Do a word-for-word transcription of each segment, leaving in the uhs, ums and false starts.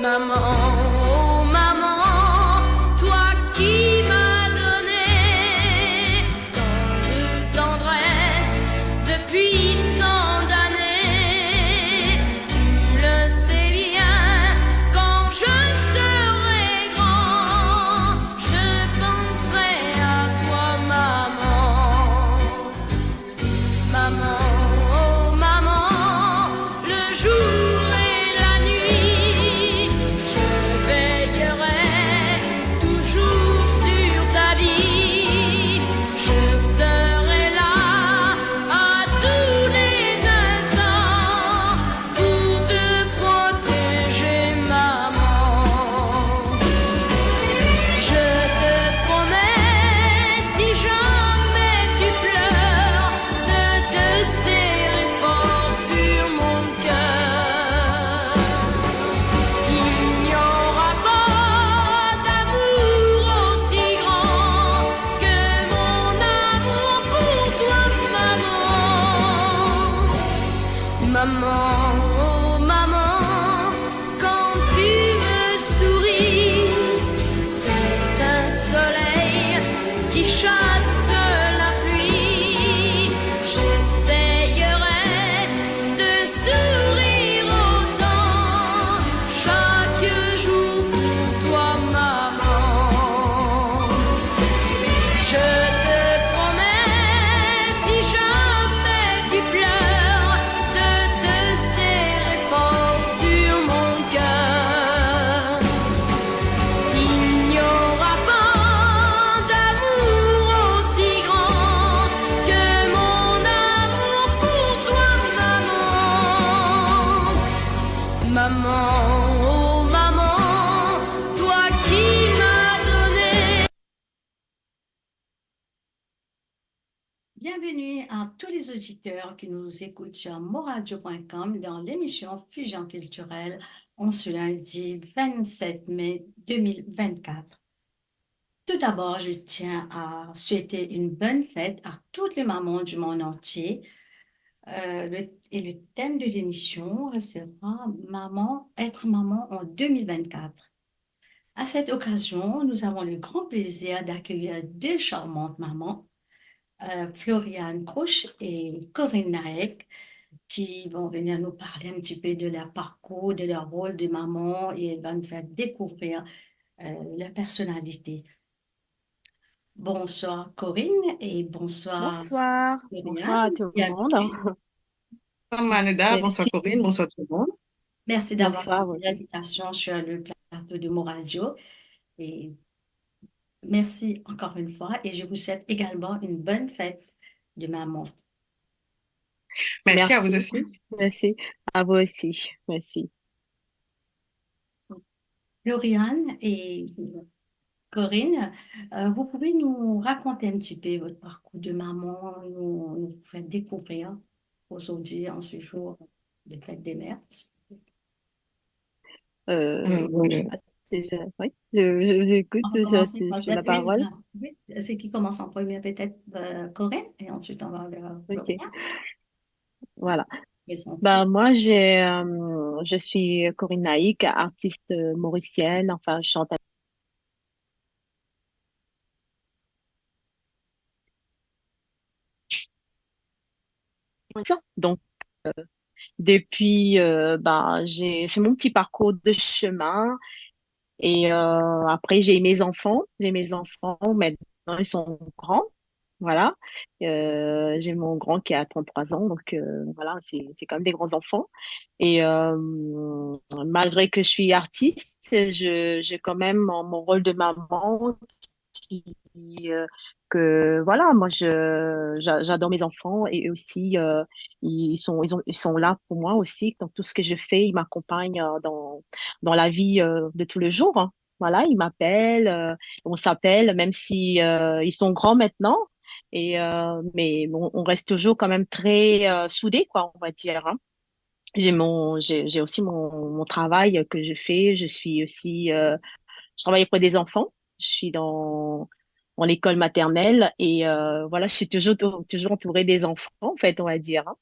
Maman, oh maman, toi qui m'as donné tant de tendresse depuis tant d'années, tu le sais bien, quand je serai grand, je penserai à toi, maman. Maman, oh maman, le jour et la nuit, je veillerai toujours sur ta vie. Je serai là à tous les instants pour te protéger, maman. Je te promets, si jamais tu pleures, de te serrer fort sur mon cœur. Il n'y aura pas d'amour aussi grand que mon amour pour toi, maman. Maman, oh maman, quand tu me souris, c'est un soleil qui chasse la pluie. J'essayerai de sourire autant chaque jour pour toi, maman. Je te promets, si jamais tu pleures, de te serrer fort sur mon cœur. Il n'y aura pas d'amour aussi grand que mon amour pour toi, maman. Maman, oh maman, toi qui m'as donné. Bienvenue à tous les auditeurs qui nous écoutent sur moradio point com dans l'émission Fusion culturelle en ce lundi vingt-sept mai deux mille vingt-quatre. Tout d'abord, je tiens à souhaiter une bonne fête à toutes les mamans du monde entier. Euh, le, et le thème de l'émission sera maman, être maman en deux mille vingt-quatre. À cette occasion, nous avons le grand plaisir d'accueillir deux charmantes mamans, euh, Floriane Crouch et Corinne Naek, qui vont venir nous parler un petit peu de leur parcours, de leur rôle de maman, et elles vont nous faire découvrir, euh, leur personnalité. Bonsoir Corinne et bonsoir Floriane. Bonsoir. Bonsoir à tout le monde. Bienvenue. Bonsoir Manuda, bonsoir Corinne, bonsoir tout le monde. Merci d'avoir accepté l'invitation sur le plateau de Moradio. Et merci encore une fois et je vous souhaite également une bonne fête de maman. Merci à vous aussi. Merci à vous aussi. Merci. Floriane et Corinne, euh, vous pouvez nous raconter un petit peu votre parcours de maman, nous, nous faire découvrir aujourd'hui, en ce jour de fête des mères. Euh, je sais pas si je, oui, je, je vous écoute, je suis sur la parole. Oui, c'est qui commence en premier, peut-être, euh, Corinne, et ensuite on va vers Floriane. Voilà. Ben, moi, j'ai, euh, je suis Corinne Naik, artiste mauricienne, enfin, je chante. Donc, euh, depuis, euh, ben, j'ai fait mon petit parcours de chemin et, euh, après, j'ai mes enfants. J'ai mes enfants, maintenant, ils sont grands. Voilà. Euh, j'ai mon grand qui a trente-trois ans, donc, euh, voilà, c'est, c'est quand même des grands enfants. Et, euh, malgré que je suis artiste, je, j'ai quand même mon, mon rôle de maman qui, euh, que, voilà, moi, je, j'a-, j'adore mes enfants et eux aussi, euh, ils sont, ils ont, ils sont là pour moi aussi. Dans tout ce que je fais, ils m'accompagnent, euh, dans, dans la vie, euh, de tous les jours, hein. Voilà, ils m'appellent, euh, on s'appelle, même si, euh, ils sont grands maintenant, et, euh, mais on, on reste toujours quand même très, euh, soudés, quoi, on va dire, hein. J'ai mon, j'ai, j'ai aussi mon, mon travail que je fais. Je suis aussi, euh, je travaille auprès des enfants. Je suis dans, dans l'école maternelle et, euh, voilà, je suis toujours, toujours entourée des enfants, en fait, on va dire, hein.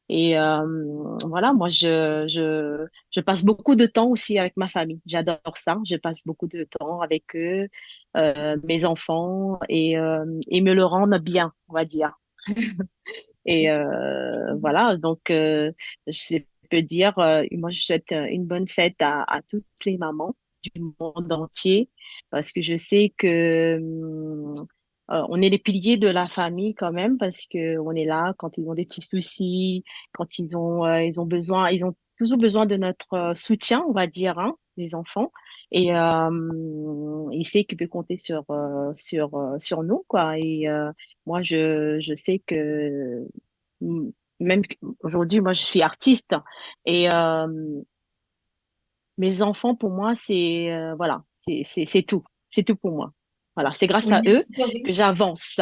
Et euh, voilà, moi, je, je, je passe beaucoup de temps aussi avec ma famille. J'adore ça. Je passe beaucoup de temps avec eux, euh, mes enfants, et, euh, et me le rendent bien, on va dire. Et euh, voilà, donc euh, je peux dire, euh, moi, je souhaite euh, une bonne fête à, à toutes les mamans du monde entier, parce que je sais que hum, euh, on est les piliers de la famille quand même, parce que on est là quand ils ont des petits soucis, quand ils ont, euh, ils ont besoin, ils ont toujours besoin de notre euh, soutien, on va dire, hein, les enfants. Et euh, ils savent qu'ils peuvent compter sur, euh, sur, euh, sur nous, quoi. Et euh, moi, je, je sais que mm, même aujourd'hui, moi, je suis artiste et euh, mes enfants, pour moi, c'est euh, voilà, c'est c'est- c'est tout. C'est tout pour moi. Voilà, c'est grâce Oui, à eux merci, Corinne. Que j'avance,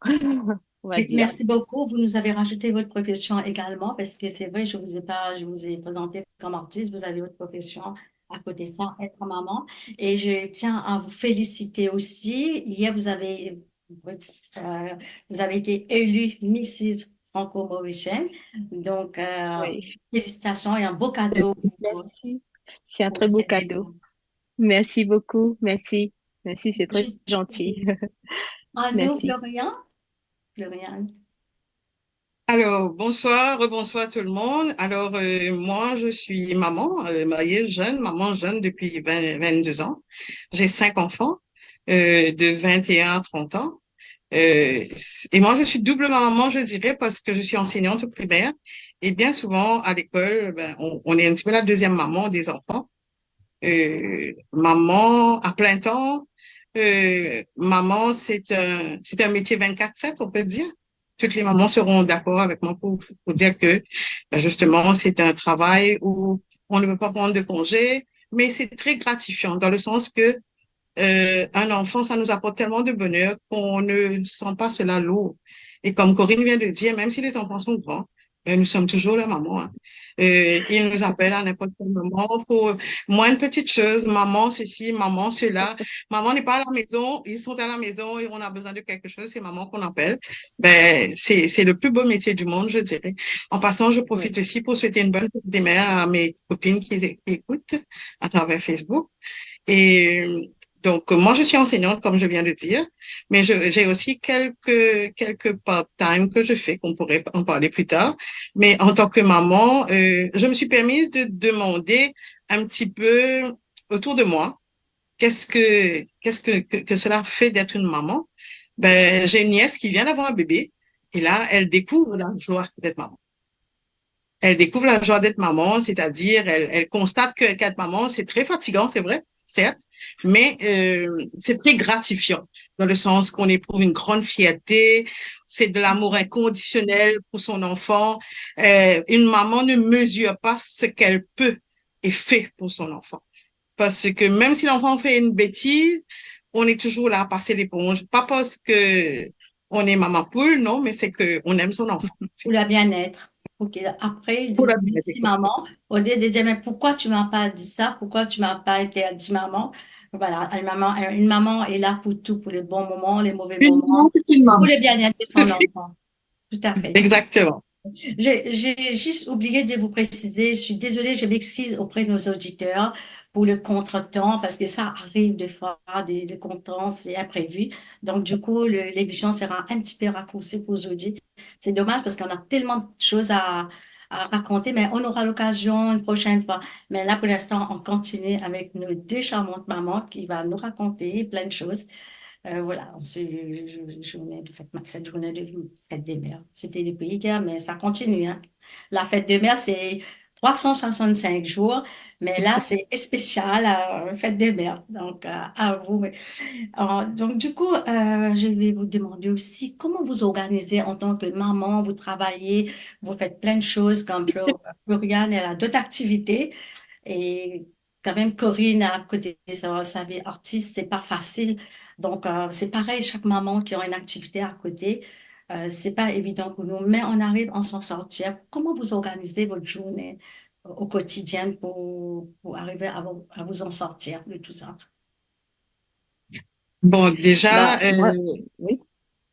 on va Oui, dire. Merci beaucoup. Vous nous avez rajouté votre profession également, parce que c'est vrai, je vous ai pas, je vous ai présenté comme artiste, vous avez votre profession à côté de ça, être maman. Et je tiens à vous féliciter aussi. Hier, vous avez, euh, vous avez été élue Missus Franco-Mauricienne. Donc, euh, Oui, félicitations et un beau cadeau pour, merci. C'est un pour très beau cet cadeau. Événement. Merci beaucoup. Merci. Merci, c'est très Juste gentil. Anne-Lou, Merci. Florian. Florian. Alors, bonsoir, rebonsoir tout le monde. Alors, euh, moi, je suis maman, euh, mariée jeune, maman jeune depuis vingt, vingt-deux ans. J'ai cinq enfants, euh, de vingt et un à trente ans. Euh, c- et moi, je suis doublement maman, je dirais, parce que je suis enseignante au primaire. Et bien souvent, à l'école, ben, on, on est un petit peu la deuxième maman des enfants. Euh, maman à plein temps, euh, maman, c'est un, c'est un métier vingt-quatre sept, on peut dire. Toutes les mamans seront d'accord avec moi pour, pour dire que, ben, justement, c'est un travail où on ne peut pas prendre de congé, mais c'est très gratifiant dans le sens que euh, un enfant, ça nous apporte tellement de bonheur qu'on ne sent pas cela lourd. Et comme Corinne vient de dire, même si les enfants sont grands, ben, nous sommes toujours la maman, hein. Euh, ils nous appellent à n'importe quel moment pour moindre petite chose, maman ceci, maman cela. Maman n'est pas à la maison, ils sont à la maison et on a besoin de quelque chose, c'est maman qu'on appelle. Ben, c'est, c'est le plus beau métier du monde, je dirais. En passant, je profite aussi pour souhaiter une bonne fête des mères à mes copines qui, qui écoutent à travers Facebook. Et donc, moi, je suis enseignante, comme je viens de dire, mais je- j'ai aussi quelques, quelques part-time que je fais, qu'on pourrait en parler plus tard. Mais en tant que maman, euh, je me suis permise de demander un petit peu autour de moi, qu'est-ce que, qu'est-ce que, que, que cela fait d'être une maman. Ben, j'ai une nièce qui vient d'avoir un bébé, et là, elle découvre la joie d'être maman. Elle découvre la joie d'être maman, c'est-à-dire elle, elle constate que qu'être maman, c'est très fatigant, c'est vrai, certes, mais euh, c'est très gratifiant dans le sens qu'on éprouve une grande fierté, c'est de l'amour inconditionnel pour son enfant. Euh, une maman ne mesure pas ce qu'elle peut et fait pour son enfant. Parce que même si l'enfant fait une bêtise, on est toujours là à passer l'éponge. Pas parce que on est maman poule, non, mais c'est que on aime son enfant. Pour le bien-être. Pour qu'il, après, il Pour dit le bien-être, merci exactement. Maman, au lieu de dire mais pourquoi tu m'as pas dit ça, pourquoi tu m'as pas interdit maman. Voilà, une maman, une maman est là pour tout, pour les bons moments, les mauvais Une moments, maman, c'est une pour maman. Le bien-être de son enfant. Tout à fait. Exactement. J'ai j'ai juste oublié de vous préciser, je suis désolée, je m'excuse auprès de nos auditeurs pour le contretemps, parce que ça arrive des fois, des, des contretemps, c'est imprévu. Donc, du coup, le- l'émission sera un petit peu raccourcie pour aujourd'hui. C'est dommage parce qu'on a tellement de choses à, à raconter, mais on aura l'occasion une prochaine fois. Mais là, pour l'instant, on continue avec nos deux charmantes mamans qui va nous raconter plein de choses. Euh, voilà, on se, je, je, je venais de faire cette journée de fête des mères. C'était depuis hier, mais ça continue, hein. La fête des mères, c'est trois cent soixante-cinq jours, mais là, c'est spécial, euh, fête des mères. Donc, euh, à vous. Mais, euh, donc, du coup, euh, je vais vous demander aussi comment vous organisez en tant que maman, vous travaillez, vous faites plein de choses comme Flo- Floriane, elle a d'autres activités. Et quand même, Corinne, à côté de sa, sa vie artiste, c'est pas facile. Donc, euh, c'est pareil, chaque maman qui a une activité à côté, euh, c'est pas évident pour nous, mais on arrive à s'en sortir. Comment vous organisez votre journée au quotidien pour, pour arriver à vous, à vous en sortir de tout ça ? Bon, déjà, Bah, moi, euh, oui,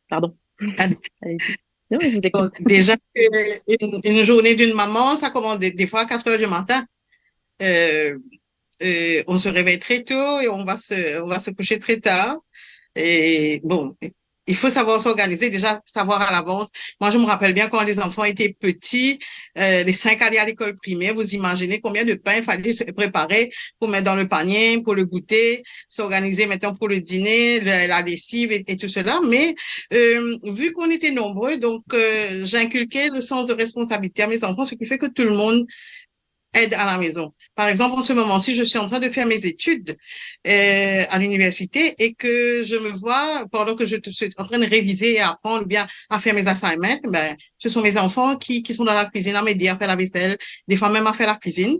pardon. Allez. Allez-y. Oui, je vous écoute. Bon, déjà, euh, une, une journée d'une maman, ça commence des, des fois à quatre heures du matin. Euh, euh, on se réveille très tôt et on va se, on va se coucher très tard. Et bon, il faut savoir s'organiser, déjà savoir à l'avance. Moi, je me rappelle bien quand les enfants étaient petits, euh, les cinq allaient à l'école primaire, vous imaginez combien de pain il fallait se préparer pour mettre dans le panier, pour le goûter, s'organiser maintenant pour le dîner, la, la lessive et, et tout cela. Mais euh, vu qu'on était nombreux, donc euh, j'inculquais le sens de responsabilité à mes enfants, ce qui fait que tout le monde aide à la maison. Par exemple, en ce moment, si je suis en train de faire mes études euh, à l'université et que je me vois, pendant que je suis en train de réviser et apprendre bien à faire mes assignments, ben, ce sont mes enfants qui, qui sont dans la cuisine à m'aider à faire la vaisselle, des fois même à faire la cuisine.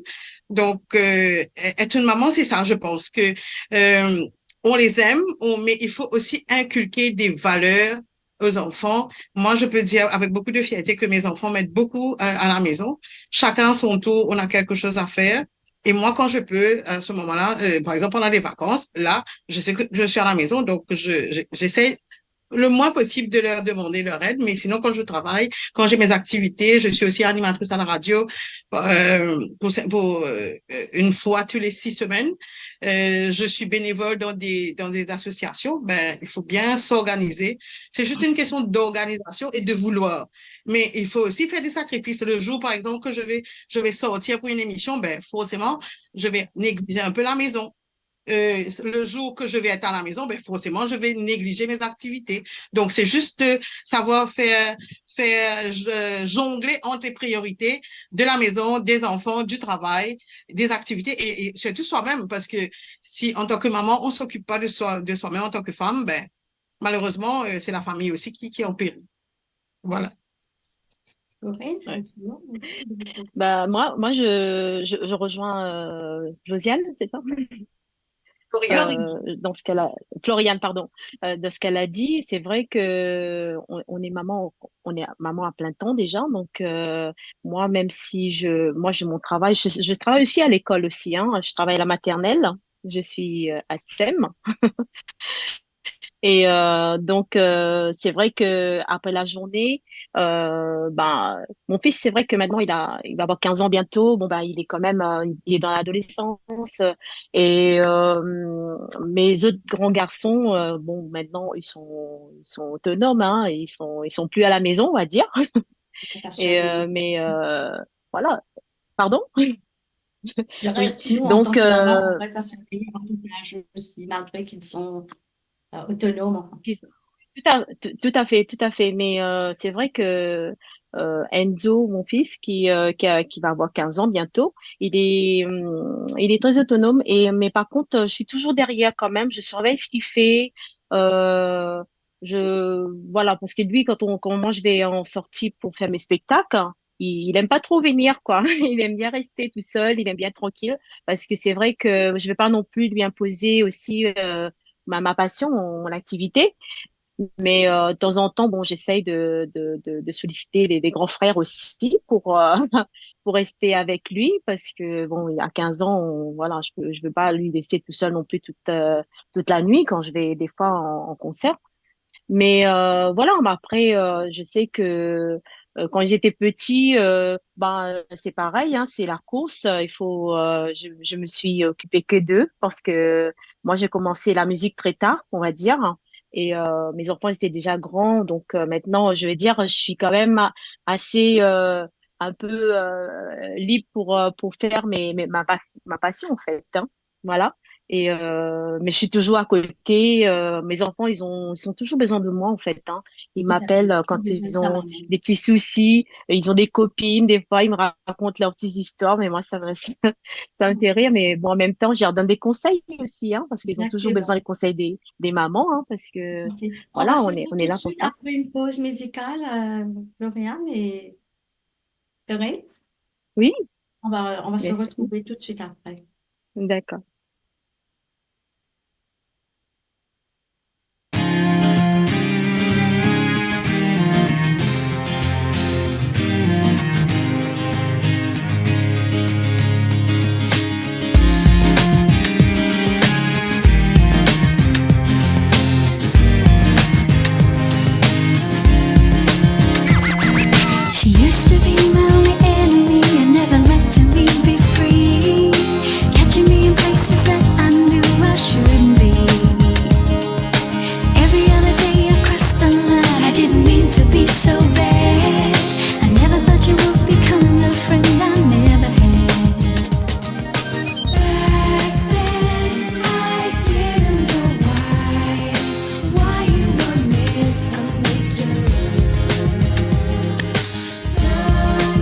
Donc, euh, être une maman, c'est ça, je pense que euh, on les aime, on, mais il faut aussi inculquer des valeurs aux enfants. Moi, je peux dire avec beaucoup de fierté que mes enfants m'aident beaucoup à, à la maison. Chacun à son tour, on a quelque chose à faire. Et moi, quand je peux, à ce moment-là, euh, par exemple, pendant les vacances, là, je sais que je suis à la maison, donc je, je- j'essaie le moins possible de leur demander leur aide, mais sinon, quand je travaille, quand j'ai mes activités, je suis aussi animatrice à la radio euh, pour, pour euh, une fois tous les six semaines. Euh, je suis bénévole dans des, dans des associations. Ben, il faut bien s'organiser. C'est juste une question d'organisation et de vouloir. Mais il faut aussi faire des sacrifices. Le jour, par exemple, que je vais, je vais sortir pour une émission, ben, forcément, je vais négliger un peu la maison. Euh, le jour que je vais être à la maison, ben forcément, je vais négliger mes activités. Donc, c'est juste de savoir faire, faire euh, jongler entre les priorités de la maison, des enfants, du travail, des activités et, et surtout soi-même. Parce que si, en tant que maman, on s'occupe pas de soi, de soi-même en tant que femme, ben, malheureusement, euh, c'est la famille aussi qui, qui est en péril. Voilà. Corinne, un petit mot aussi. Bah, moi, moi je, je, je rejoins euh, Josiane, c'est ça Floriane. Euh, dans ce qu'elle a, Floriane, pardon, euh, dans ce qu'elle a dit, c'est vrai que on, on est maman, on est maman à plein temps déjà. Donc euh, moi, même si je, moi, j'ai mon travail, je, je travaille aussi à l'école aussi. Hein, je travaille à la maternelle. Je suis euh, ATSEM. Et euh, donc, euh, c'est vrai que après la journée, euh, ben, mon fils, c'est vrai que maintenant, il a, il va avoir quinze ans bientôt. Bon, ben, il est quand même, euh, il est dans l'adolescence. Et euh, mes autres grands garçons, euh, bon, maintenant, ils sont, ils sont autonomes, hein, ils sont, ils sont plus à la maison, on va dire. Et euh, mais euh, voilà. Pardon ? Donc, euh, on reste à surveiller, en tout cas, aussi, malgré qu'ils sont euh, autonomes. Tout à, tout à fait, tout à fait. Mais euh, c'est vrai que euh, Enzo, mon fils, qui, euh, qui, a, qui, va avoir quinze ans bientôt, il est, euh, il est très autonome. Et, mais par contre, je suis toujours derrière quand même. Je surveille ce qu'il fait. Euh, je, voilà, parce que lui, quand, on, quand moi je vais en sortie pour faire mes spectacles, il, il aime pas trop venir, quoi. Il aime bien rester tout seul, il aime bien être tranquille, parce que c'est vrai que je vais pas non plus lui imposer aussi euh, ma, ma passion, mon, mon activité. Mais euh, de temps en temps, bon, j'essaye de, de, de, de solliciter les, les grands frères aussi pour, euh, pour rester avec lui, parce que bon, il a quinze ans, on, voilà, je peux, je veux pas lui laisser tout seul non plus toute, euh, toute la nuit quand je vais des fois en, en concert. Mais euh, voilà, mais après, euh, je sais que euh, quand ils étaient petits, euh, ben, c'est pareil, hein, c'est la course. Il faut, euh, je, je me suis occupée que d'eux parce que moi, j'ai commencé la musique très tard, on va dire. Et euh, mes enfants étaient déjà grands, donc euh, maintenant, je vais dire, je suis quand même assez, euh, un peu euh, libre pour, euh, pour faire mes, mes, ma, pas- ma passion, en fait. Hein. Voilà. Et euh, mais je suis toujours à côté. Euh, mes enfants, ils ont, ils ont toujours besoin de moi, en fait. Hein. Ils m'appellent euh, quand ils ont des petits soucis. Ils ont des copines, des fois, ils me racontent leurs petites histoires, mais moi, ça me, ça me fait rire. Mais bon, en même temps, je leur donne des conseils aussi, hein, parce qu'ils ont toujours besoin des conseils des, des mamans, hein, parce que voilà, on est, on est là pour ça. Après une pause musicale, euh, Floriane et Corinne ? Oui. On va, on va se retrouver tout de suite après. D'accord. So bad, I never thought you would become the friend I never had. Back then, I didn't know why, why you were misunderstood. So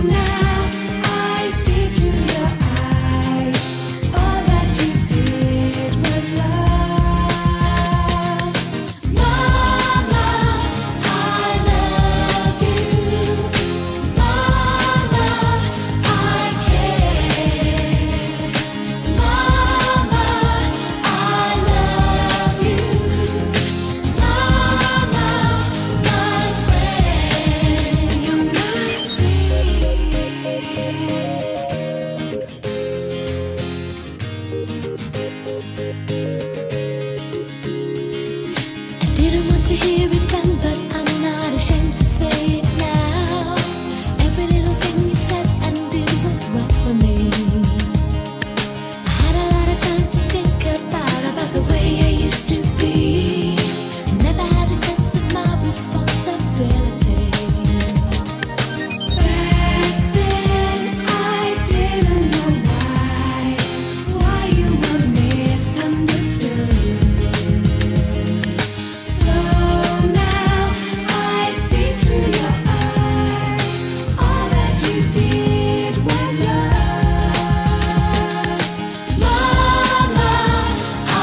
now I see through your eyes, all that you did was love. Mama, I love you. Mama, I care. Mama, I love you. Mama, my friend. You're my friend. I didn't want to hear it then, but I'm not ashamed to say it now. Every little thing you said and did was right for me. I had a lot of time to think about, about the way I used to be. I never had a sense of my responsibility. Back then, I didn't know why, why you were misunderstood. So now I see through your eyes, all that you did was love. Mama, I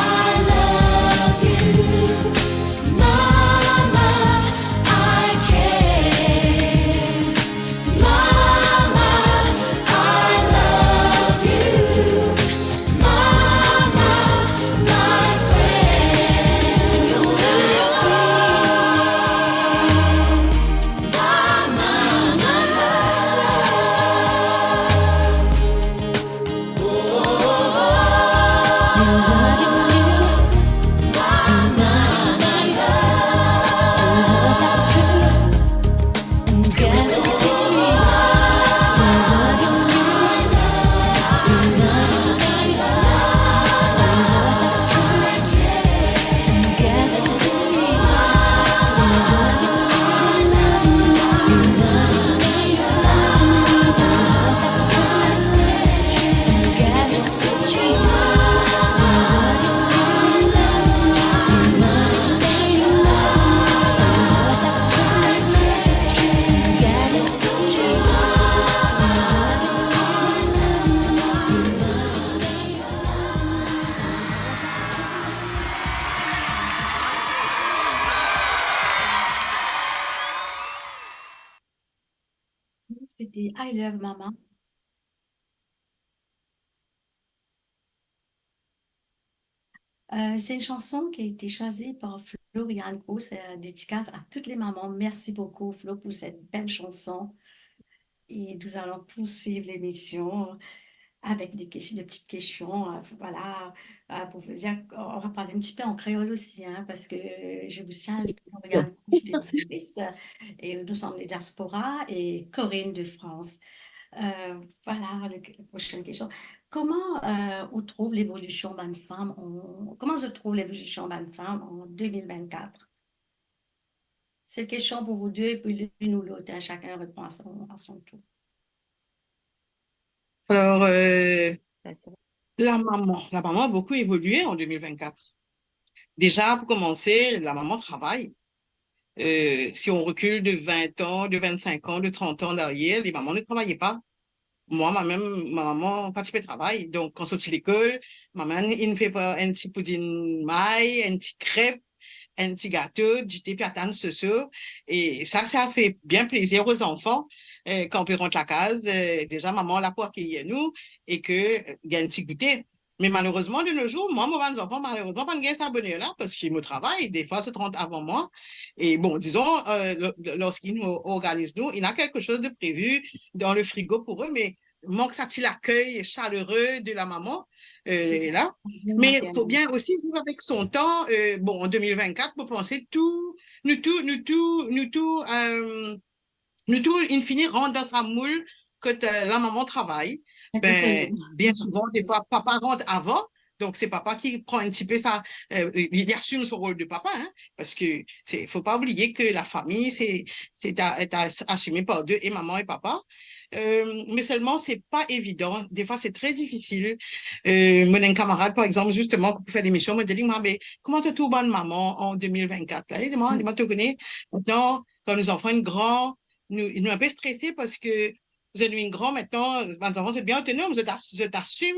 love you. Mama, I care. Mama, I love you. Mama, my friend. Mama, my friend. C'était I Love Mama. Euh, c'est une chanson qui a été choisie par Floriane Cruz, euh, dédicace à toutes les mamans. Merci beaucoup, Flo, pour cette belle chanson. Et nous allons poursuivre l'émission avec des questions, des petites questions, euh, voilà, euh, pour vous dire, on va parler un petit peu en créole aussi, hein, parce que je vous tiens, je vous regarde, je suis directrice, euh, et nous sommes les diasporas et Corinne de France. Euh, voilà, le, la prochaine question. Comment, euh, ou trouv l'évolution bann fam, on, comment ou trouv l'évolution bann fam en deux mille vingt-quatre? C'est une question pour vous deux, et puis l'une ou l'autre, hein, chacun répond à son, à son tour. Alors, euh, la maman, la maman a beaucoup évolué en deux mille vingt-quatre. Déjà, pour commencer, la maman travaille. Euh, si on recule de vingt ans, de vingt-cinq ans, de trente ans d'arrière, les mamans ne travaillaient pas. Mwa, mwa mem, mo mama pa ti pe travay. Donk, kan soti lekol, mo mama inn fer enn ti poudinn may, enn ti krep, enn ti gato, dite, pe atann Soso. E sa, sa fer bien plezir o zanfan. Eh, kan pe rant lakaz, eh, deza mama la pou akeyir nou e ke, eh, gagn ti goute. Me malerezman, de nos jours, mwa, mo bann zanfan, malerezman, pa gagn sa boner la, parski mo travay, defwa zot rant avan mwa. E bon, dizon, eh, lo-, lo-, lorsqu'ils nous organisent, nous, il y a quelque chose de prévu dans le frigo pour eux, mais mank sa ti lakey saleure de la maman, eh, la. Mais il faut bien aussi vivre avec son temps. Eh, bon, en deux mille vingt-quatre, mo panse tou, nou tou, nou tou, nou tou, eh, nou tou, in fini rant dan sa moul kot, eh, la maman travay. Ben, bien souvan, defwa, papa rant avan, Donk, se papa ki pran enn tipe sa, euh, li, li asim son rol de papa, hein, parski se, fo pa bliye ki lafami, se, se ta, ta asime par de, e mama e papa. Euh, me selman, se pa evidan. Defwa, se tre difisil. Euh, mo ena enn kamarad, par exanp, zisteman, ki pou fer lemision, mo dir li, "Mwa, me kouma to trouv bann mama an de mil vennkat la?" Li dir mwa, li dir mwa, "To kone, mintnan, kan nou zanfan inn gran, nou, nou inpe strese parski zot vinn gran mintnan, bann zanfan, zot bien otonom, zot as-, zot asim,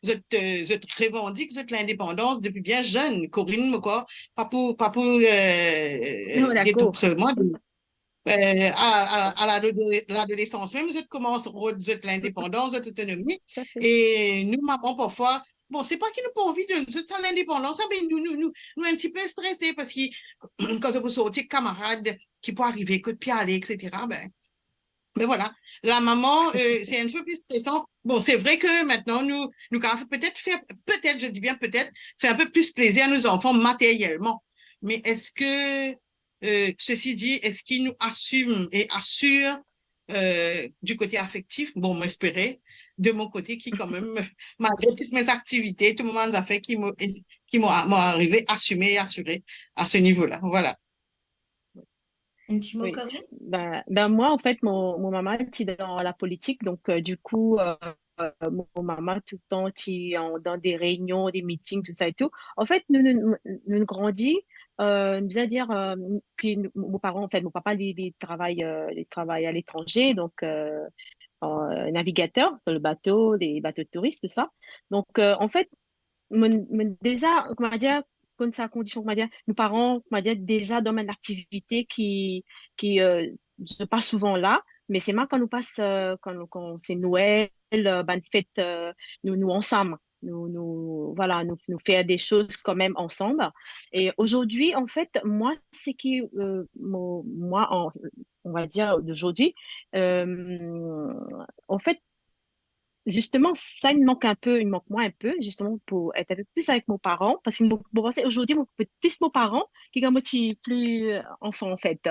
zot, euh, zot revandik zot lindepandans depi bien zenn." Corinne, mo krwar, pa pou, pa pou, euh, detroups mwa, euh, a, a, a lado-, ladolesans mem, zot koumans rod zot lindepandans, zot otonomi. E nou, mama, parfwa, bon, se pa ki nou pa anvi donn zot sa lindepandans, me nou, nou, nou, nou enn tipe strese parski kan zot pou sorti ek kamarad, ki pou arive, kot pou ale, et cetera, ben, ben vwala. La mama, euh, se enn tipe pli stresan. Bon, se vre ki mintnan, nou, nou kapav petet fer, petet, je dis bien petet, fer inpe plis plezir a nou zanfan materyelman. Me eski, euh, ceci dit, eski nou asim e asir, euh, du kote afektif? Bon, mo espere, de mon kote, ki kanmem, malgre tou mo aktivite, tou mo bann zafer ki mo, ki mo, mo arive asime e asire a se nivo la. Vwala. Enn ti mo, Corinne? Ben, ben, moi, en fait, mon, mon maman, elle était dans la politique, donc, euh, du coup, euh, euh, mon, mon maman, tout le temps, était en, dans des réunions, des meetings, tout ça et tout. En fait, nou, nou, nou, nou grandi, euh, nou bizin dir, euh, ki nou, mon parent, en fait, mon papa, li, li travay, euh, li travay a letranze, donk, euh, euh, navigater, sur le bateau, les bateaux de touristes, tout ça. Donc, euh, en fait, mo, mo deza, kouma dir, konn sa kondision, kouma dir, nou paran, kouma dir, deza dan bann aktivite ki, ki, euh, zot pa souvan la, me selman kan nou pas, euh, kan nou, kan se Nwel, euh, bann fet, euh, nou, nou ansam, nou, nou, vwala, nou, nou fer de soz kanmem ansam. Et aujourd'hui, en fait, moi, ce qui, euh, mo, moi, en, on va dire, d'aujourd'hui, euh, en fait, zisteman, sa, il manque un peu, il manque moi un peu, zisteman, pou et inpe plis avek mo paran, parski mo, mo panse, aujourd'hui, mo pe plis mo paran ki kan mo ti pli, euh, anfan, an fet.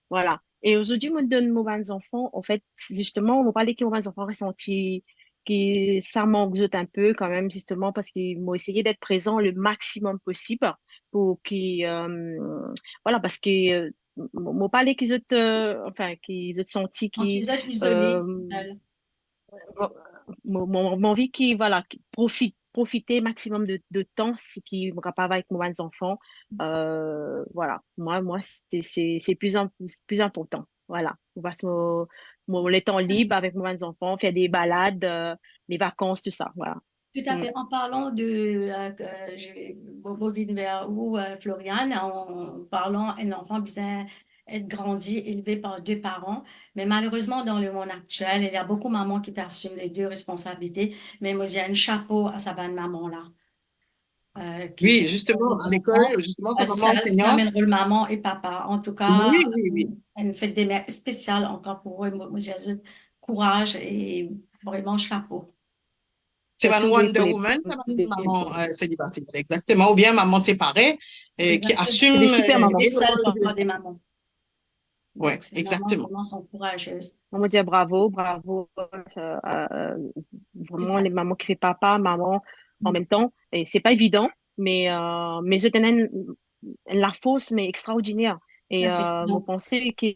Vwala. E aujourd'hui, mo donn mo bann zanfan, an fet, zisteman, mo pa le ki mo bann zanfan resanti ki sa mank zot inpe kanmem, zisteman, parski mo eseye d'être présent le maximum possible pou ki, euh, vwala, parski, euh, mo, mo pa le ki zot, euh, enfin, ki zot santi ki, santi zot izole, euh, total. Mo, mo, mo, mo anvi ki, vwala, ki profit, profite maximum de, de tan si ki mo kapav avek mo bann zanfan. Euh, vwala, moi, moi, c'est, c'est, c'est plus im-, c'est plus important. Vwala, mo pas mo, mo letan lib avek mo bann zanfan, fer de balad, euh, de vakans, tout sa, vwala. Tout à fait. En parlant de, euh, que je, mo, mo vinn ver ou, euh, Floriane, en parlant, un enfant bizin être grandi, élevé par deux parents. Mais malheureusement, dans le monde actuel, il y a beaucoup de mamans qui peuvent assumer les deux responsabilités. Mais moi, j'ai un chapeau à sa bann maman la. Euh, qui, wi, zisteman, a lekol, zisteman, kan maman anseignant, amenn rol maman e papa. En tout cas, wi, wi, wi, une fête des mères spéciale encore pour eux. Moi, moi, je leur souhaite courage et vraiment chapeau. Se bann Wonder Woman, se bann maman, euh, selibater, exactement, oubien maman separe, euh, ki asim, euh, e le rol de... Wi, exactement. Donk, se vremem, vremem, zot kouraze. Mo dir bravo, bravo, euh, euh, vremem, les mamans ki fer papa, maman, an mem tan, e se pa evidan, me, euh, me zot ena enn, enn lafors, me extraordiner. E, euh, mo panse ki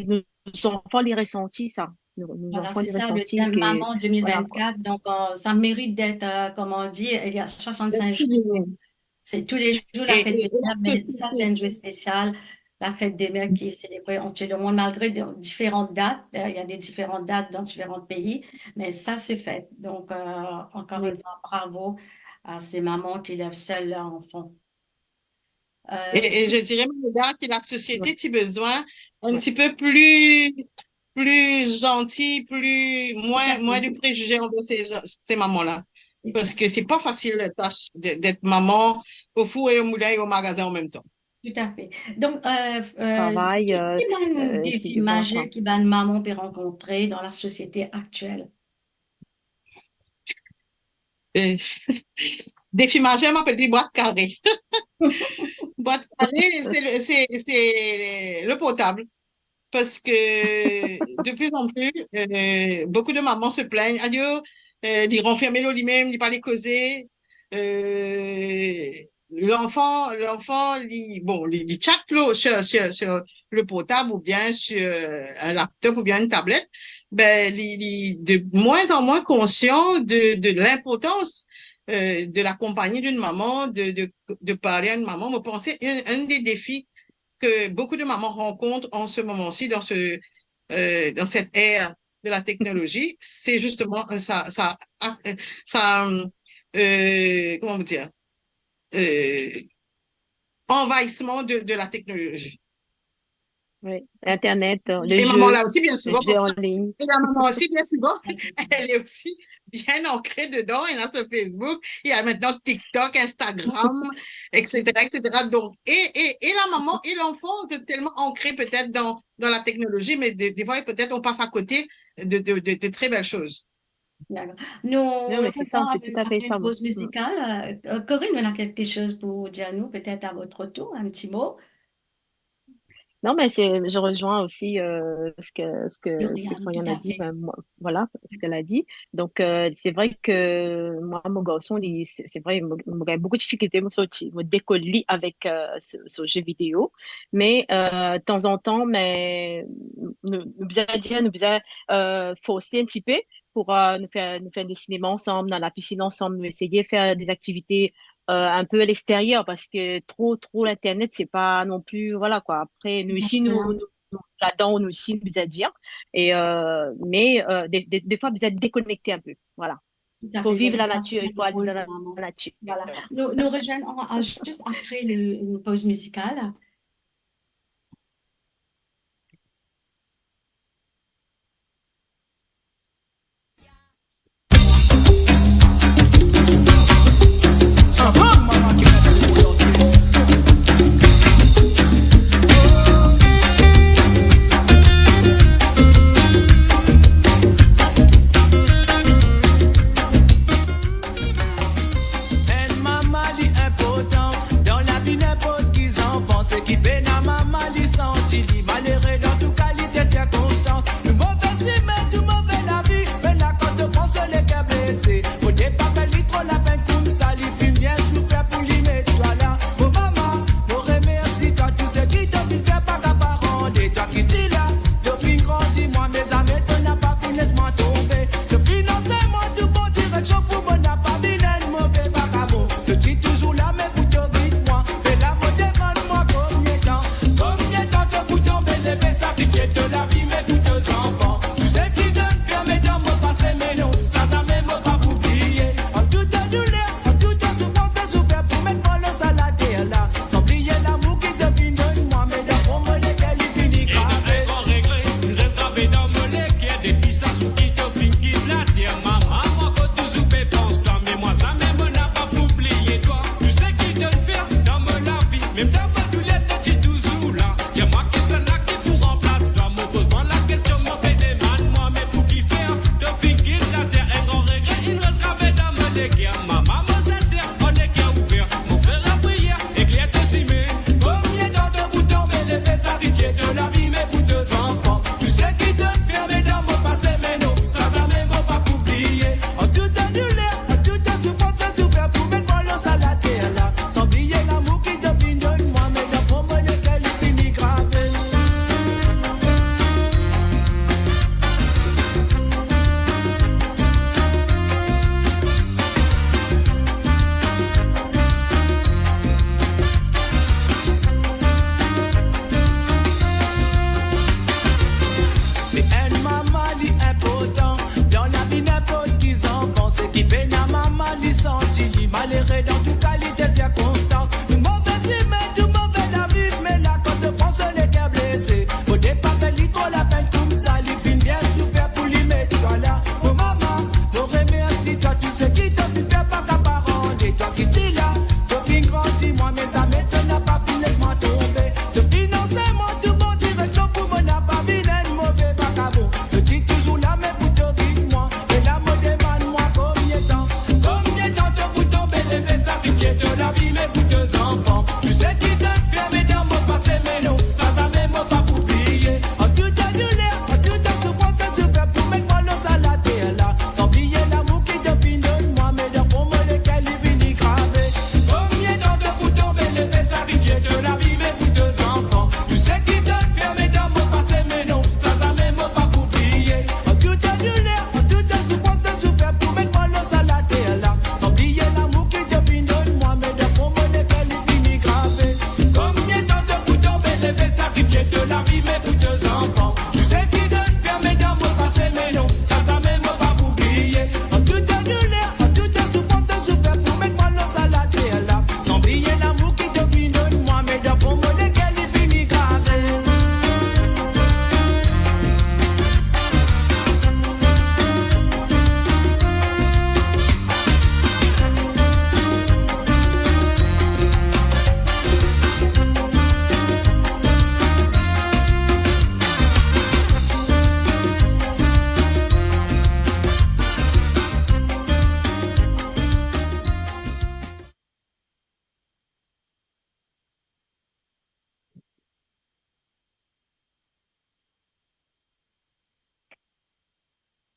nou zanfan li resanti sa. Nou, nou zanfan li resanti ki, vwala, se sa, le thème Maman deux mille vingt-quatre, donk, euh, ça mérite d'être, euh, comme on dit, il y a soixante-cinq jours. C'est tous les jours la fête des mères, mais ça, c'est un jour spécial, la fête des mères qui est célébrée en tout le monde, malgré de, différentes dates. Euh, il y a des différentes dates dans différents pays, mais ça se fête. Donc, euh, encore une fois, bravo à ces mamans qui élèvent seules leurs enfants. Euh, e, e je dirais, Manuela, ki lasosiete ti bizin enn tipe pli, pli zanti, pli, mwin, mwin de prezize anver se, se maman la. Parski se pa fasil, la tas de, d'être maman au four et au moulin et au magasin en même temps. Tout à fait. Donk, euh, euh, travay, euh, ki bann defi mazer ki bann maman pe rankontre dan lasosiete aktiel? Eh, defi mazer, mo apel li bwat kare. Bwat kare, se le, se, se le portab. Parski de plus en plus, euh, beaucoup de mamans se plaignent, "Adio, euh, li ranferme lor limem, li pa le koze." euh, l'enfant, l'enfant, li, bon, li, li chat lo, sur, sur, sur le portable ou bien sur un laptop ou bien une tablette, ben, li, li de moins en moins conscient de, de l'importance, euh, de la compagnie d'une maman, de, de, de parler à une maman. Mo panse enn, enn de defi que beaucoup de mamans rencontrent en ce moment-ci, dans ce, euh, dans cette ère de la technologie, c'est justement, euh, sa, sa, euh, sa, euh, comment dire, euh, envahissement de, de la technologie. Oui, Internet, euh, le jeu, le jeu en ligne. Et maman la aussi, bien souvent, et la maman aussi, bien souvent, elle est aussi bien ancrée dedans. Elle a son Facebook, il y a maintenant TikTok, Instagram, et cetera, et cetera. Donc, et, et, et la maman et l'enfant, c'est tellement ancré peut-être dans, dans la technologie, mais des, des fois, peut-être on passe à côté de, de, de, de très belles choses. D'accord. Non, mais c'est ça, c'est tout à fait ça. Nous revenons après une pause musicale. Euh, euh, Corinne, vous avez quelque chose pour dire à nous, peut-être à votre tour, un petit mot ? Non, mais c'est, je rejoins aussi, euh, ce que, ce que, ce que Floriane a dit, ben, moi, voilà, ce qu'elle a dit. Donc, euh, c'est vrai que moi, mon garçon, il, c'est, c'est vrai, mo, mo gagn boukou difikilte, mo sorti, mo dekol li avek, euh, so, so ze video. Me, euh, tanzantan, me, nou, nou bizin dir, nou bizin, euh, forse enn tipe pou, euh, nou fer, nou fer de sinema ansam, dan lapisinn ansam, nou eseye fer de aktivite euh, un peu à l'extérieur, parce que trop, trop l'internet, c'est pas non plus, voilà quoi. Après, nous ici, nous, nous, nous, là-dedans, nous aussi, nous bizin dir. Et, euh, mais, euh, des, des, des fois, bizin déconnecter un peu. Voilà. Faut vivre la nature, il faut aller dans la nature. Voilà. Nous, nous rejoignons, euh, juste après le, une pause musicale. Enn mama li inportan dan lavi ninport ki zanfan, se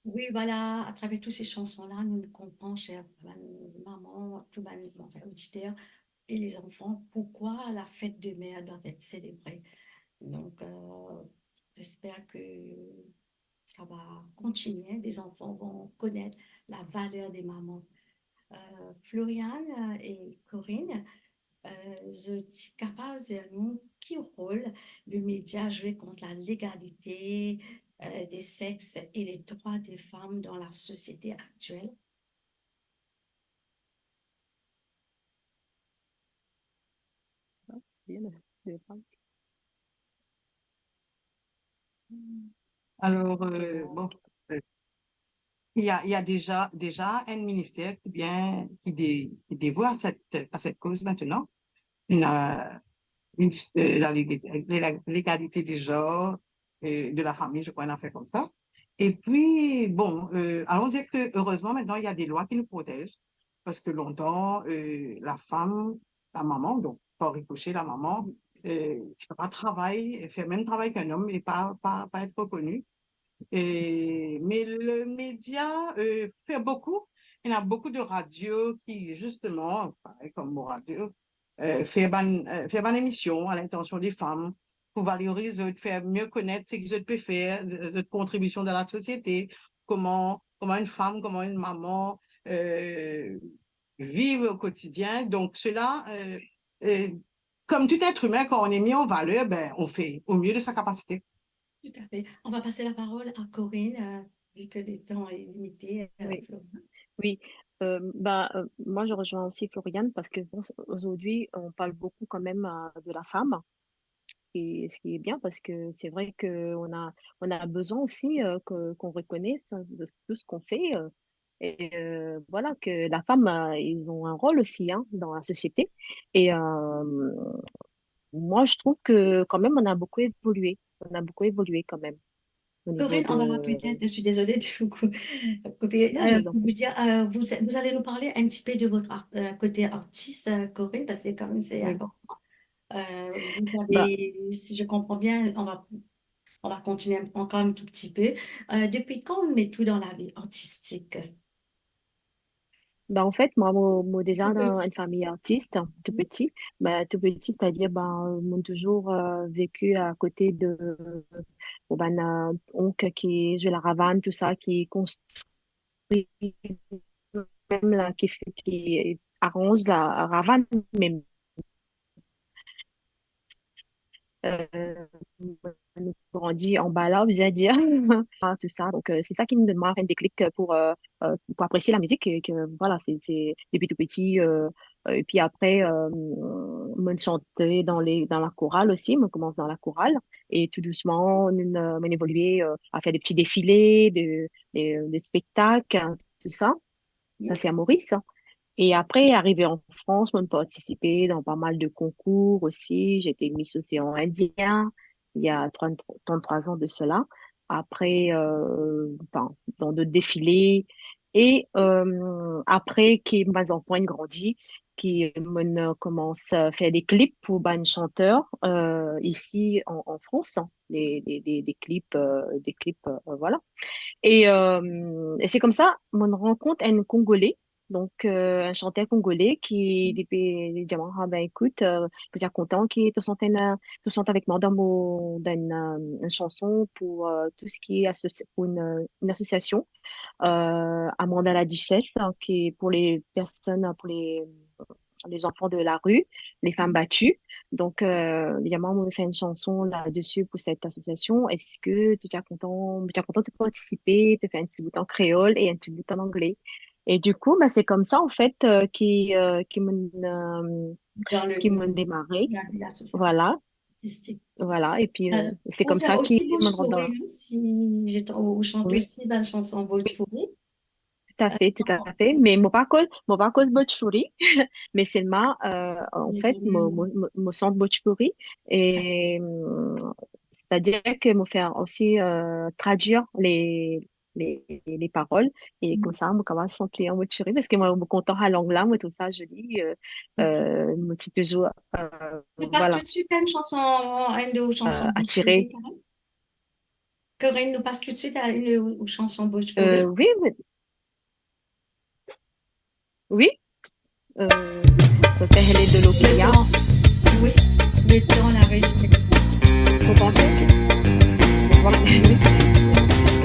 Oui, voilà, à travers toutes ces chansons-là, nous nous comprenons, chers, euh, mamans, tout, ben, enfin, auditeurs et les enfants, pourquoi la fête de mère doit être célébrée. Donc, euh, j'espère que ça va continuer, les enfants vont connaître la valeur des mamans. Euh, Floriane et Corinne, euh, zot ti kapav dir nou ki rol le média zwe kont la légalité, euh, des sexes et les droits des femmes dans la société actuelle? Bien, bien. Alors, euh, bon, euh, il y a, il y a déjà, déjà un ministère qui vient, qui, dé, qui dévoie cette, à cette cause maintenant. Il y a, euh, la, la, l'égalité des genres, euh, de la famille, je crois, une affaire comme ça. Et puis, bon, euh, allons dire que heureusement, maintenant, il y a des lois qui nous protègent. Parce que longtemps, euh, la femme, la maman, donc, par ricochet, la maman, euh, ti pe pa travay, faire le même travail qu'un homme et pas, pas, pas être reconnue. Et, mais le média, euh, fait beaucoup. Il y a beaucoup de radios qui, justement, pareil comme vos radios, euh, fait ban, euh, fait ban émission à l'intention des femmes pour valoriser, faire mieux connaître ce qu'ils peuvent faire, euh, de contribution dans la société, comment, comment une femme, comment une maman, euh, vivent au quotidien. Donc, cela, euh, euh, comme tout être humain, quand on est mis en valeur, ben, on fait au mieux de sa capacité. Tout à fait. On va passer la parole à Corinne, euh, vu que le temps est limité, euh, Oui. Floriane. Oui, euh, bah, euh, moi je rejoins aussi Floriane parce que bon, aujourd'hui on parle beaucoup quand même, euh, de la femme, ce qui, ce qui est bien parce que c'est vrai que on a, on a besoin aussi, euh, que, qu'on reconnaisse, hein, de tout ce qu'on fait, euh, et, euh, voilà, que la femme, euh, ils ont un rôle aussi, hein, dans la société. Et, euh, moi je trouve que quand même on a beaucoup évolué, on a beaucoup évolué quand même. Au niveau Corinne, on va de peut-être, je suis désolée de vous cou-, couper, Non, je euh, vous en pour vous dire, euh, vous, vous allez nous parler un petit peu de votre art-, euh, côté artiste, euh, Corinne, parce que quand même, c'est Oui. Important. Euh, vous Bah, avez, si je comprends bien, on va, on va continuer encore un tout petit peu. Euh, depuis quand on met tout dans la vie artistique? Bah, en fait, moi, mo, mo déjà Tout dan petit. Une famille artiste, tout Oui. Petit. Bah, tout petit, c'est-à-dire, bah, mo toujours, euh, vécu à côté de, bon, bah, na onk ki zwe laravane, tout ça, qui construit même la, qui fait, qui arrange la ravane, même. Euh, nou grandi anba la, bien dire, ah, tout ça. Donc, euh, c'est ça qui me donne, moi, un déclic pour, euh, euh, pour apprécier la musique. Et que, voilà, c'est, c'est depuis tout petit. Euh, euh, et puis après, euh, mo chante dans les, dans la chorale aussi. Mo koumans dans la chorale. Et tout doucement, nou, euh, mo évolué, euh, à faire des petits défilés, de, de, de spectacles, tout ça. Ça, c'est à Maurice. Et après, arrivé en France, moi, j'ai participé dans pas mal de concours aussi. J'étais Miss Océan Indien il y a trente, trente-trois ans de cela. Après, euh, enfin, dans d'autres défilés. Et, euh, après, ki mo bann zanfan inn grandi, ki mo koumans, euh, faire des clips pour bann chanteur, euh, ici en, en France, hein, des, des, des, des clips, euh, des clips, euh, voilà. Et, euh, et c'est comme ça, mo rankontre un Congolais, donc, euh, un chanteur congolais qui, depuis, li dir mwa, ah ben, écoute, euh, je suis content que tu chantes, euh, tu chantes avec moi dans mon, dans une, euh, une chanson pour, euh, tout ce qui est associ-, pour une, une association, euh, Amanda la Duchesse, hein, qui est pour les personnes, pour les, les enfants de la rue, les femmes battues. Donc, euh, évidemment, on fait une chanson là-dessus pour cette association. Est-ce que tu es content, tu es content de participer, de faire un petit bout en créole et un petit bout en anglais? Et du coup, ben, c'est comme ça, en fait, euh, qui, euh, qui m'ont, euh, Dans le, qui m'ont démarré. dans l'association Voilà, artistique. Voilà. Et puis, euh, Euh, c'est on comme fait ça aussi qui me rentre dans la... Bhojpuri, si je, on chante Oui. Aussi la chanson Bhojpuri. Tout à fait, tout à fait. Mais mo pa koz, mo pa koz Bhojpuri, mais seulement, euh, en fait, mo, mo, mo, mo chante Bhojpuri. Et, euh, c'est-à-dire que mo fais aussi, euh, traduire les, les, les paroles. Et comme ça, mo koumans chante en Bhojpuri, parce que moi, mo kontan sa lang la, mo trouve ça joli, euh, euh, mo ti toujours, euh, On passe voilà, tout de suite à une chanson, une de vos chansons euh, Bhojpuri, attirée. Karen. Corinne, nou pas toutswit a enn ou, ou sanson Bhojpuri? Euh, oui, oui. Oui. Euh, Pehle Dolo Kiya. Le temps. Oui, le temps, la régie. Vous pensez que... Voilà. Oui. Et, euh,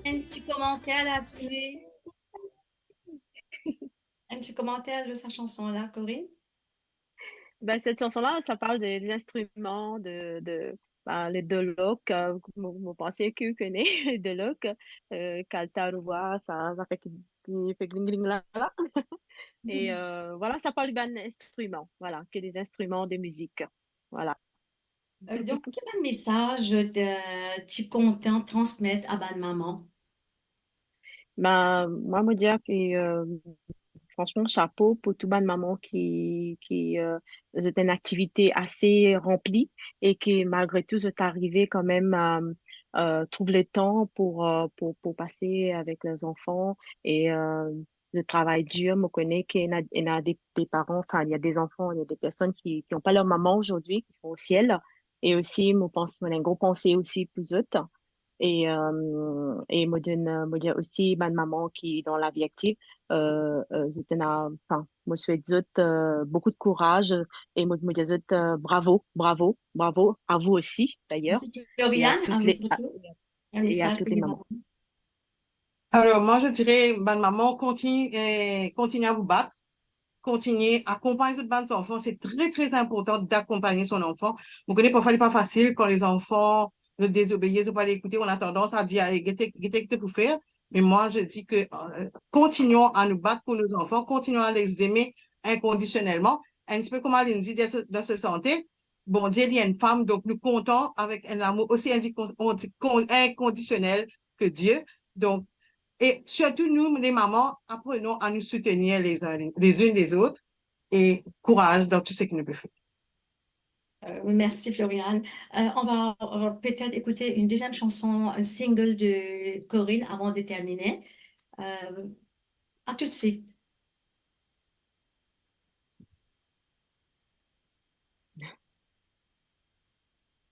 Enn ti komanter ladsi. Enn ti komanter lor sa sanson la, Corinne? Ben, cette chanson-là, ça parle de, des instruments, de, de, ben, les dolok, euh, mo, mo panse ki ou kone, les dolok, euh, kaltaroua, sa, sa fer ki, ki fer gling gling la, la. Et, euh, voilà, ça parle d'un instrument, voilà, que des instruments de musique. Voilà. Euh, donk, ki bann mesaz, euh, ti kontan transmet a bann mama? Ben, mwa, mo dir ki, euh, franchman, chapo pou tou bann mama ki, ki, euh, zot ena enn aktivite ase ranpli e ki, malgre tou, zot arive kanmem, euh, euh, trouv letan pou, euh, pou, pou pase avek lor zanfan e, euh, zot travay dir. Mo kone ki ena, ena de, de paran, enfin, il y a des enfants, il y a des personnes qui, qui ont pas leur maman aujourd'hui, qui sont au ciel. E osi, mo pans, mo ena enn gro panse osi pou zot. E, euh, e mo donn, mo dir osi bann mama ki dan lavi aktiv, euh, euh, zot ena, enfin, mo swet zot, euh, beaucoup de courage e mo, mo dir zot, euh, bravo, bravo, bravo à vous aussi, d'ailleurs. Merci, Floriane, et à toutes les, à, et à toutes les mamans. Alors, moi, je dirais, bann mama, continue, euh, continuez à vous battre, continuez à accompagner zot bann zanfan. C'est très, très important d'accompagner son enfant. Vous connaissez, parfois, il n'est pas facile quand les enfants nous désobéissent, ils ne veulent pas écouter. On a tendance à dire, "Allez, get, get, get pour faire." Mais moi, je dis que, euh, continuons à nous battre pour nos enfants, continuons à les aimer inconditionnellement. Un petit peu comme Aline dit dans ce, dans ce santé, Bondie li enn fam, donk nou kontan avek enn lamour osi indi-, ondi-, kon-, inkondisionel ke Die. Donk, e sirtou nou, les mamans, apprenons à nous soutenir les uns les, les unes les autres, et courage dans tout ce que nous pouvons faire. Euh, merci Floriane. Euh, on va, on va peut-être écouter une deuxième chanson, un single de Corinne avant de terminer. Euh, à tout de suite.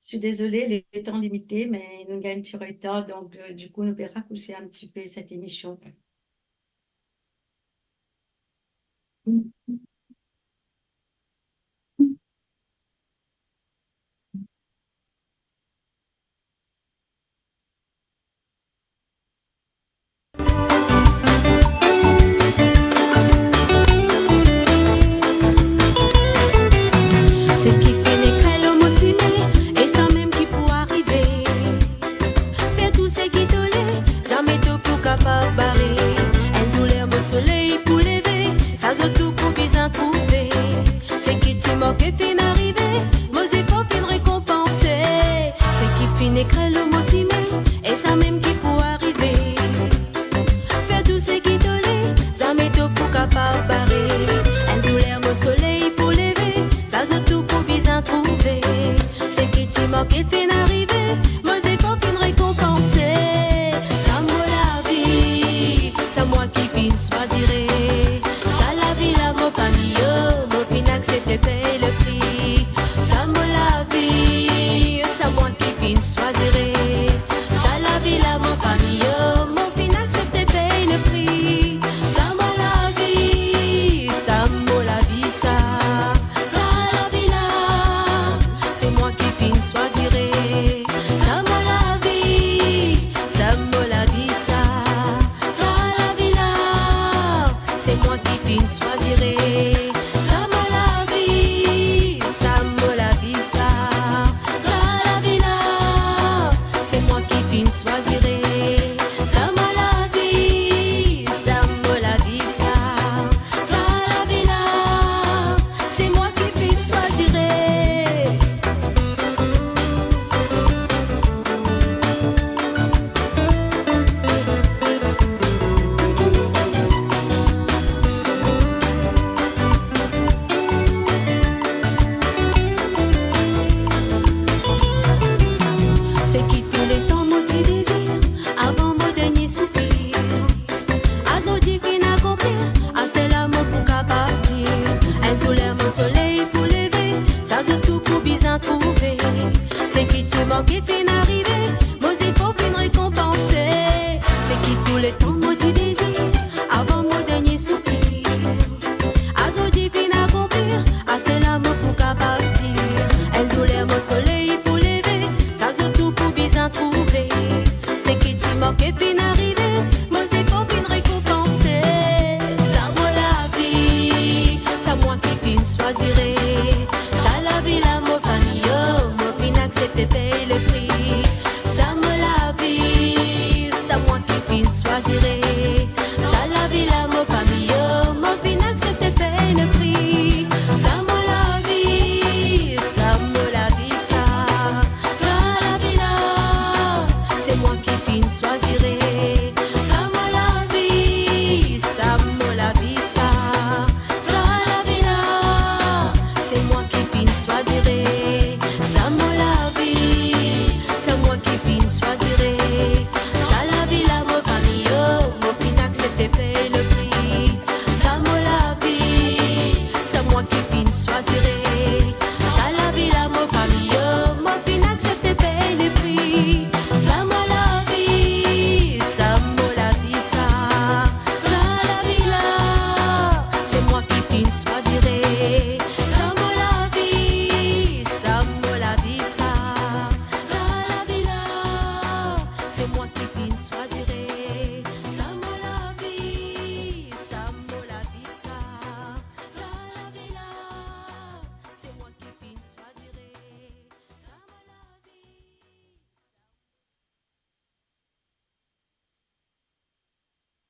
Je suis désolée, le temps limité, mais nous gagnons un petit retard, donc euh, du coup, nous allons raccourcir un petit peu cette émission. Seki finn ekrir lor mo sime, e samem ki pou arive. Fer tou seki to le, zame to pou kapav bare. Enn zour ler mo soley pou leve, sa zot tou pou bizin trouve. Seki ti manke finn arive, mo zefor finn rekonpanse. Seki finn ekrir lor mo sime, e samem ki pou arive. Fer tou seki to le, zame to pou kapav bare. Enn zour ler mo soley pou leve, sa zot tou pou bizin trouve. Seki ti manke finn arive, mo zefor finn rekonpanse. Sa mo lavi, sa mwa ki finn swazire. Sa lavi la mo fami, oh, mo finn aksepte pey le pri. Sa mo lavi, sa mwa ki finn swazire. Sa lavi la mo fami, oh, mo finn aksepte pey le pri. Sa mo lavi, sa mo lavi sa. Sa lavi la, se mwa ki finn swazire. Sa mo lavi, sa mo lavi sa. Sa lavi la, se mwa ki finn swazire. Sa mo lavi, sa mo lavi sa. Sa lavi la, se mwa ki finn swazire. Sa mo lavi, sa mo lavi sa. Sa lavi la, se mwa ki finn swazire. Seki touletan mo ti dezir, avan mo dernie soupir. Azordi finn akonplir, aster la mo pou kapav dir. Enn zour ler mo soley pou leve, sa zot tou pou bizin trouve. Seki ti manke finn arive, mo zefor finn rekonpanse. Seki touletan mo ti dezir, avan mo dernie soupir. Azordi finn akonplir, aster la mo pou kapav dir. Enn zour ler mo soley pou leve, sa zot tou pou bizin trouve. Seki ti manke finn arive, mo zefor finn rekonpanse. Sa mo lavi, sa mwa ki finn swazire. Sa lavi la mo fami, oh, mo finn aksepte pey le pri.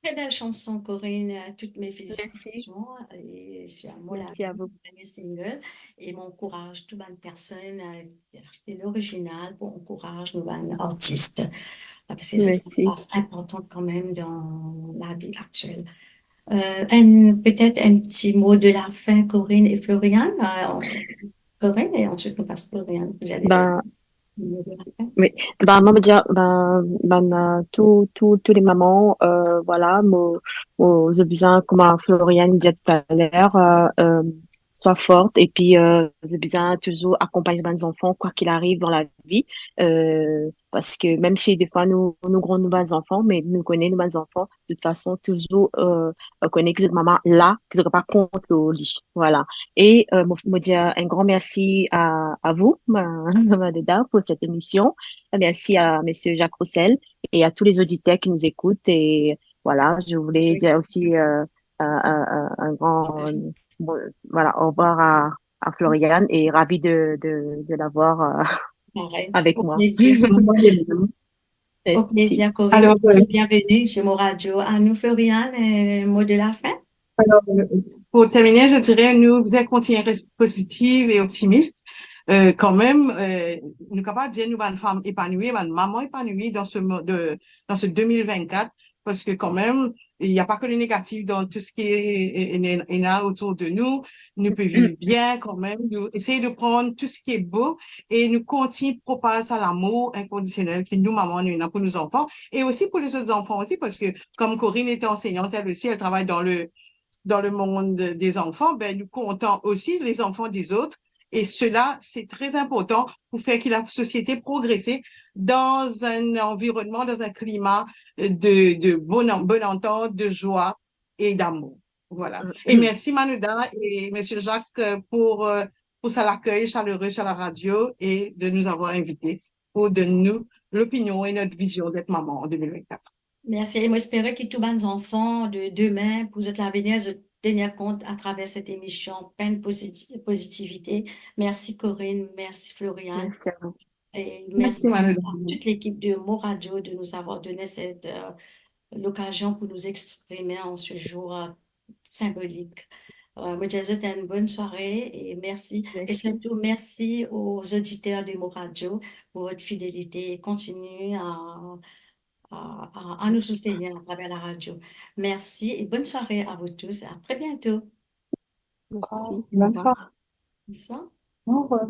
Très belle chanson, Corinne. Euh, toutes mes félicitations. Et c'est à moi la dernière single. Et mon courage, tout bann personne, euh, qui a acheté l'original pour encourager nos bann artistes. Ah, parce que c'est une place importante quand même dans la vie actuelle. Euh, un, peut-être un petit mot de la fin, Corinne et Floriane. Euh, on- Corinne, et ensuite on passe Floriane. Vous avez le mot de la fin. Oui. Ben, moi, je veux dire, ben, ben, euh, tous, tous, tous les mamans, euh, voilà, mo, mo, zot bizin, kouma Floriane dit tout à l'heure, euh, euh, soit forte, et puis, euh, zot bizin toujours accompagner bann zanfan, quoi qu'il arrive dans la vie, euh, parce que même si des fois nous, nous grandissons nos enfants, mais nous connaissons nos enfants, de toute façon, toujours, euh, euh, konnen ki zot mama la, ki zot papa kont lor li. Voilà. Et, euh, mo, mo dir un grand merci à, à vous, ma, ma Deda, pour cette émission. Merci à monsieur Jacques Roussel et à tous les auditeurs qui nous écoutent. Et voilà, je voulais dire aussi, euh, un, un, un, un grand, euh, bon, voilà, au revoir à, à Floriane et ravie de, de, de l'avoir, euh, avec moi. Au plaisir, Corinne. Alors, euh, bienvenue sur Mo Radio. À nous, Floriane, euh, mot de la fin. Alors, euh, pour terminer, je dirais, nou bizin kontign res pozitif e optimis. Euh, kanmem, euh, nou kapav dir nou bann fam epanoui, bann mama epanoui dan se mo-, de, dan se de mil vennkat, parski kanmem, il n'y a pas que le négatif dans tout ce qui est, est, est, est là autour de nous. Nou pe viv bien kanmem, nou esey de pran tou seki bo e nou kontign propaz sa lamour inkondisionel ki nou mama nou ena pou nou zanfan e osi pou lezot zanfan osi, parski comme Corinne était enseignante, elle aussi, elle travaille dans le, dans le monde des enfants, ben, nou kontan osi les enfants des autres. Et cela, c'est très important pour faire que la société progresse dans un environnement, dans un climat de, de bonne, bonne entente, de joie et d'amour. Voilà. Et merci Manoda et monsieur Jacques, euh, pour, euh, pour sa, l'accueil chaleureux sur la radio et de nous avoir invités pour donner nous l'opinion et notre vision d'être maman en deux mille vingt-quatre. Mersi. E mo espere ki tou bann zanfan de demin, pou zot lavenir, zot tenir kont atraver set emision plen poziti-, pozitivite. Mersi Corinne, mersi Floriane. Merci à vous. Et merci à toute l'équipe de Mo Radio de nous avoir donné cette, euh, l'occasion pour nous exprimer en ce jour, euh, symbolique. Euh, mo dir zot une bonne soirée et merci. Et surtout, merci aux auditeurs de Mo Radio pour votre fidélité et continuez à, à, à, à nous soutenir à travers la radio. Merci et bonne soirée à vous tous. À très bientôt. Merci. Bonne soirée. Bonsoir. Au revoir.